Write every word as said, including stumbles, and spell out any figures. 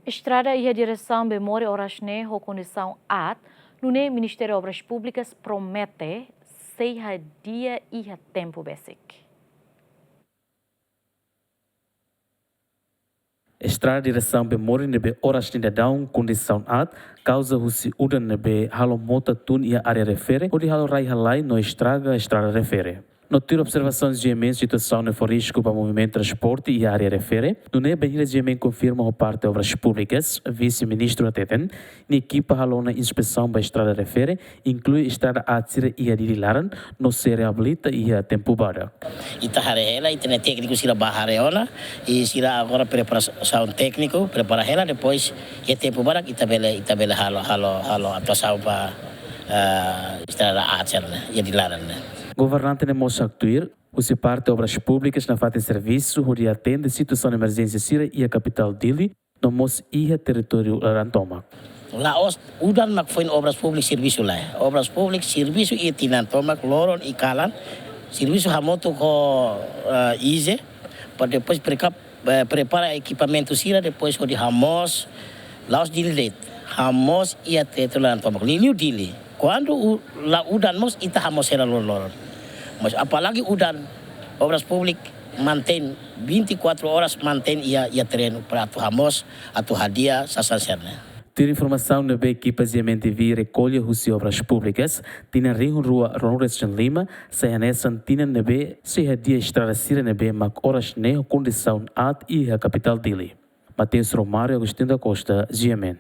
Estrada iha diresaun Bemore oras ne'e ho kondisaun aat, nune'e Ministériu Obras Públikas promete sei hadi'a iha tempu besik. Estrada diresaun Bemore ne'ebé oras ne'e daudaun kondisaun aat, kauza husi udan ne'ebé halo mota tun iha área refere, hodi halo rai halai no estraga estrada refere. No tuir observasaun GMN, situasaun ne'e fó risku ba movimentu transporte iha área refere, nune'e bainhira GMN konfirma ho parte Obras Públikas, Vise-Ministru hateten, nia ekipa halo ona inspesaun ba estrada refere, inklui estrada aat sira iha Dili laran, no sei reabilita iha tempu badak. Ita haree hela, ita-nia tékniku sira bá haree ona, i sira agora preparasaun tékniku, prepara hela, depois iha tempu badak ita bele, ita bele halo, halo, halo atuasaun ba, eh, estrada aat sira-ne'e, iha Dili laran ne'e. Governante ne'e mós haktuir, husi parte Obras Públikas nafatin servisu hodi atende situasaun emerjénsia sira iha kapitál Dili, no mós iha territóriu laran tomak. La'ós udan mak foin Obras Públikas servisu lai. Obras Públikas servisu iha tinan tomak, loron i kalan, servisu hamutuk ho, eh, IGE, para depois preka-, eh, prepara ekipamentu sira, depois hodi hamoos, la'ós Dili de'it, hamoos iha territóriu laran tomak, liuliu Dili. Kuandu u-, la udan mós ita hamoos hela loron-loron. Mas apalagi udan, Obras Públikas mantein vinte e quatro horas mantein iha, iha terrenu para atu hamoos, atu hadi'a sasán sira-ne'e. Tuir informasaun ne'ebé ekipa GMN TV rekolla husi Obras Públikas, tinan rihun rua ruanulu resin lima sai hanesan tinan ne'ebé sei hadi'a estrada sira ne'ebé mak oras ne'e ho kondisaun aat iha kapitál Dili. Mateus Romário, Agostinho da Costa, GMN.